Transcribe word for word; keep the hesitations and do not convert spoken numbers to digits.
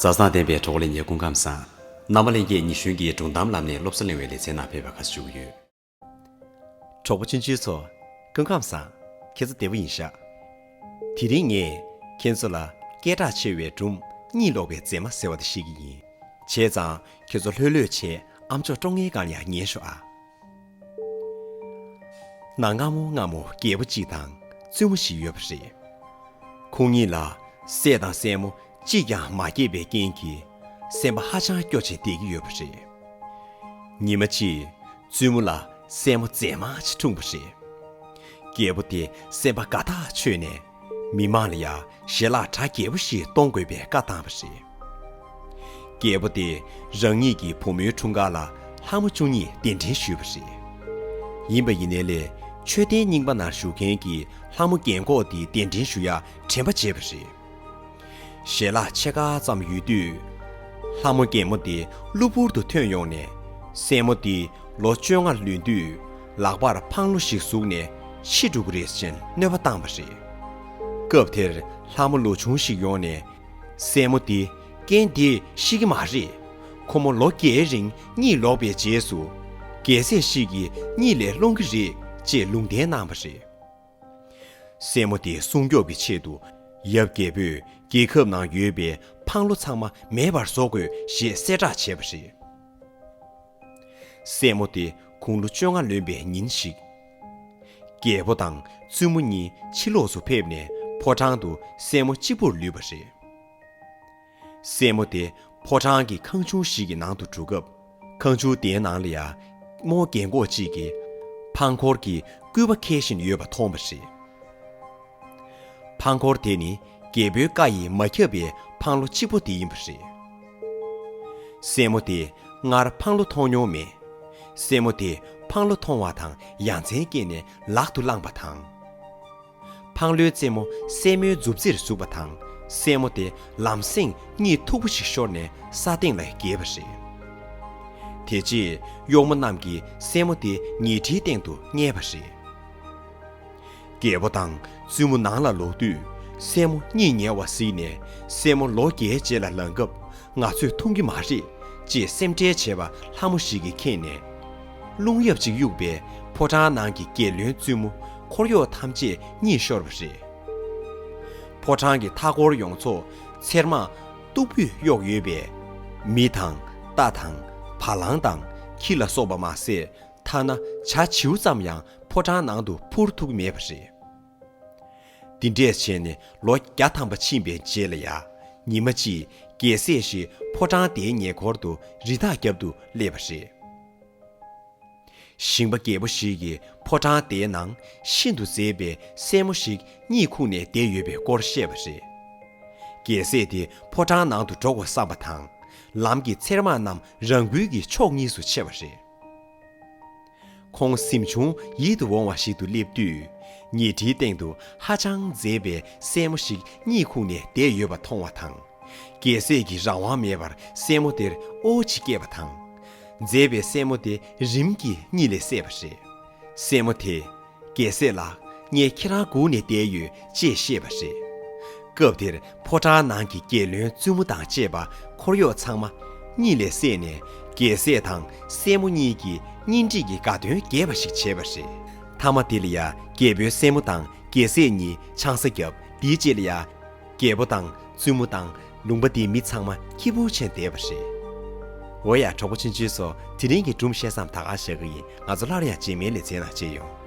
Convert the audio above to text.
མཛའ་བརྩེ་ལྡན་པའི་གྲོགས་པོ་ལྷན་རྒྱས་སྐུ་ཁམས་བཟང་། རྣམ་པ་ལྷན་རྒྱས་ཉི་གཞོན་གྱི་སྒྲུང་གཏམ་ལམ་ནས་སློབ་གསོ་གླེང་བའི་ལེ་ཚན་ནང་ཕེབས་པར་དགའ་བསུ་ཞུ་གི་ཡོད། གྲོགས་པོ་ཆུང་ཆུང་ཚོ། སྐུ་ཁམས་བཟང་། ཁྱེད་ཚོ་བདེ་པོ་ཡིན་ཤག་དེ་རིང་ངས་ཁྱེད་ཚོ་ལ་སྐད་གྲགས་ཆེ་བའི་སྒྲུང་གཉིད་ལོག་པའི་མཛེས་མ་ཟེར་བ་དེ་བཤད་ཀྱི་ཡིན། བྱས་ཙང་ཁྱེད་ཚོ་ལྷོད་ལྷོད་བྱས་ཨམ་ཅོག་ཀྲོང་ངེའི་སྒང་ཡང་ཉན་ཤོག་ཨ། ན་སྔ་མོ་སྔ་མོ་རྒྱལ་པོ་གཅིག་དང་བཙུན་མོ་ཞིག་ཡོད་པ་རེད། ཁོང་གཉིས་ལ་སྲས་དང་སྲས་མོ་གཅིག་ཀྱང་མ་སྐྱེས་པའི་རྐྱེན་གྱིས་སེམས་པ་ཧ་ཅང་སྐྱོ་བྱས་བསྡད་ཀྱི་ཡོད་པ་རེད། ཉི་མ་གཅིག་བཙུན་མོ་ལ་སྲས་མོ་མཛེས་མ་ཅིག་འཁྲུངས་པ་རེད། རྒྱལ་པོ་དེ་སེམས་པ་དགའ་ཐག་ཆོད་ནས་མི་མང་ལ་ཡང་ཞལ་ལག་གྲ་རྒྱས་པོ་ཞིག་གཏོང་དགོས་པའི་བཀའ་བཏང་བ་རེད། རྒྱལ་པོ་དེ་རང་ཉིད་ཀྱི་བུ་མོའི་འཁྲུངས་སྐར་ལ་ལྷ་མོ་བཅུ་གཉིས་གདན་འདྲེན་ཞུས་པ་རེད། ཡིན་པ་ཡིན་ནའི་ལས་མཆོད་རྟེན་རྙིང་པ་ནང་བཞུགས་མཁན་གྱི་ལྷ་མོ་རྒན་གོག་དེ་གདན་འདྲེན་ཞུ་ཡག་དྲན་པ་བརྗེད་པ་རེད། ཞལ་ལག་ཕྱེད་ཀ་ཙམ་ཡོད་དུས། ལྷ་མོ་རྒན་མོ་དེ་གློ་བུར་དུ་ཐོན་ཡོང་ནས། སྲས་མོ་དེ་ལོ་བཅོ་ལྔ་ལོན་དུས་ལག་པར་འཕང་ལོ་ཞིག་ཟུག་ནས་ཤི་འགྲོ་གི་རེད་ཅེས་གནོད་པ་བཏང་བ་རེད། སྐབས་དེར་ལྷ་མོ་ལོ་ཆུང་ཞིག་ཡོང་ནས། སྲས་མོ་དེ་རྐྱེན་དེས་ཤི་གི་མ་རེད། ཁོ་མོ་ལོ་བརྒྱའི་རིང་གཉིད་ལོག་པའི་རྗེས་སུ། རྒྱལ་སྲས་ཤིག་གིས་གཉིད་ལས་སློང་གི་རེད་ཅེས་ལུང་བསྟན་གནང་བ་རེད། སྲས་མོ་དེ་སྲུང་སྐྱོབ་ཀྱི་ཆེད་དུ་ཡབ་རྒྱལ་པོས་རྒྱལ་ཁབ་ནང་ཡོད་པའི་འཕང་ལོ་ཚང་མ་མེད་པར་བཟོ་དགོས་ཞེས་གསལ་བསྒྲགས་བྱས་པ་རེད། སྲས་མོ་དེ་དགུང་ལོ་བཅོ་ལྔ་ལོན་པའི་ཉིན་ཞིག་རྒྱལ་པོ་དང་བཙུན་མོ་གཉིས་ཕྱི་ལོགས་སུ་ཕེབས་ནས་ཕོ་བྲང་དུ་སྲས་མོ་གཅིག་པུར་ལུས་པ་རེད། སྲས་མོ་དེ་ཕོ་བྲང་གི་ཁང་ཆུང་ཞིག་གི་ནང་དུ་འགྲོ་སྐབས། ཁང་ཆུང་དེའི་ནང་ལ་ཡང་རྨོ་རྒན་གོག་ཅིག་གིས་འཕང་འཁོར་གྱི་སྐུད་པ་འཁྱེར་བཞིན་ཡོད་པ་མཐོང་བ་རེད། འཕང་འཁོར་དེ་ནི་རྒྱལ་པོའི་བཀའ་ཡིས་མ་ཁྱབ་པའི་འཕང་ལོ་གཅིག་པོ་དེ་ཡིན་པ་རེད། སྲས་མོ་དེ་སྔར་འཕང་ལོ་མཐོང་མྱོང་མེད། སྲས་མོ་དེ་འཕང་ལོ་མཐོང་བ་དང་ཡ་མཚན་སྐྱེས་ནས་ལག་ཏུ་བླངས་པ་དང་། འཕང་ལོའི་རྩེ་མོ་སྲས་མོའི་མཛུབ་རྩེར་ཟུག་པ་དང་། སྲས་མོ་དེ་ལམ་སེང་གཉིད་མཐུག་པོ་ཞིག་ཤོར་ནས་ས་སྟེང་ལ་འགྱེལ་བ་རེད། དེ་རྗེས་གཡོག་མོ་རྣམས་ཀྱིས་སྲས་མོ་དེ་ཉལ་ཁྲིའི་སྟེང་དུ་བསྙལ་བ་རེད། རྒྱལ་པོ་དང་བཙུན་མོ་ནང་ལ་ལོག་དུས། སྲས་མོ་གཉིད་ཉལ་བ་གཟིགས་ནས། སྲས་མོ་ལོ་བརྒྱའི་རྗེས་ལ་ལངས་སྐབས། ང་ཚོས་མཐོང་གི་མ་རེད་ཅེས་སེམས་ཁྲལ་བྱས་པ་ལྷ་མོ་ཞིག་གིས་མཁྱེན་ནས། རླུང་ཡབ་ཅིག་གཡུགས་པས་ཕོ་བྲང་ནང་གི་རྒྱལ་བློན་བཙུན་མོ་འཁོར་གཡོག་ཐམས་ཅད་གཉིད་ཤོར་བ་རེད། ཕོ་བྲང་གི་མཐའ་འཁོར་ཡོངས་རྫོགས་ཚེར་མ་སྟུག་པོས་གཡོགས་ཡོད་པས། མི་དང་། རྟ་དང་། བ་ལང་དང་། ཁྱི་ལ་སོགས་པ་མ་ཟད། ཐ་ན་བྱ་བྱིའུ་ཙམ་ཡང་ཕོ་བྲང་ནང་དུ་འཕུར་ཐུབ་ཀྱི་མེད་པ་རེད། འདི་འདྲས་བྱས་ནས་ལོ་བརྒྱ་ཐམ་པ་ཕྱིན་པའི་རྗེས་ལ་ཡང་། ཉི་མ་གཅིག་རྒྱལ་སྲས་ཤིག་ཕོ་བྲང་དེའི་ཉེ་འཁོར་དུ་རི་དྭགས་རྒྱབ་ཏུ་སླེབས་པ་རེད། ཞིང་པ་རྒད་པོ་ཞིག་གིས་ཕོ་བྲང་དེའི་ནང་ཤིན་ཏུ་མཛེས་པའི་སྲས་མོ་ཞིག་གཉིད་ཁུག་ནས་བསྡད་ཡོད་པའི་སྐོར་བཤད་པ་རེད། རྒྱལ་སྲས་དེ་ཕོ་བྲང་ནང་དུ་འགྲོ་དགོས་བསམ་པ་དང་། ལམ་གྱི་ཚེར་མ་རྣམས་རང་འགུལ་གྱིས་ཕྱོགས་གཉིས་སུ་ཕྱེ་བ་རེད། ཁོང་གཟིམ་ཆུང་ཡིད་དུ་འོང་བ་ཞིག་ཏུ་སླེབས་དུས། ཉལ་ཁྲིའི་སྟེང་དུ་ཧ་ཅང་མཛེས་པའི་སྲས་མོ་ཞིག་གཉིད་ཁུག་ནས་བསྡད་ཡོད་པ་མཐོང་བ་དང་། རྒྱལ་སྲས་ཀྱིས་རང་དབང་མེད་པར་སྲས་མོ་དེར་ཨོ་ཅིག་སྐྱེས་པ་དང་། མཛེས་པའི་སྲས་མོ་དེ་རིམ་གྱིས་གཉིད་ལས་སད་པ་རེད། སྲས་མོ་དེས། རྒྱལ་སྲས་ལགས། ངས་ཁྱེད་རང་སྒུག་ནས་བསྡད་ཡོད་ཅེས་བཤད་པ་རེད། སྐབས་དེར་ཕོ་བྲང་ནང་གི་རྒྱལ་བློན་བཙུན་མོ་དང་བཅས་པ་འཁོར་གཡོག་ཚང་མ་གཉིད་ལས་སད་ནས། རྒྱལ་སྲས་དང་སྲས་མོ་གཉིས་ཀྱི་གཉེན་སྒྲིག་གི་དགའ་སྟོན་རྒྱས་པ་ཞིག་བྱས་པ་རེད། མཐའ་མ་དེ་ལ་ཡང་རྒྱལ་པོའི་སྲས་མོ་དང་རྒྱལ་སྲས་གཉིས་ཆང་ས་བརྒྱབ། དེའི་རྗེས་ལ་ཡང་། རྒྱལ་པོ་དང་བཙུན་མོ་དང་ལུང་པ་དེའི་མི་ཚང་མ་སྐྱིད་པོ་བྱས་བསྡད་པ་རེད། འོ་ཡ། གྲོགས་པོ་ཆུང་ཆུང་ཚོ། དེ་རིང་གི་སྒྲུང་བཤད་མཚམས་ད་ག་བཞག་གི་ཡིན། ང་ཚོ་སླར་ཡང་རྗེས་མའི་ལེ་ཚན་ནང་མཇལ་ཡོང་།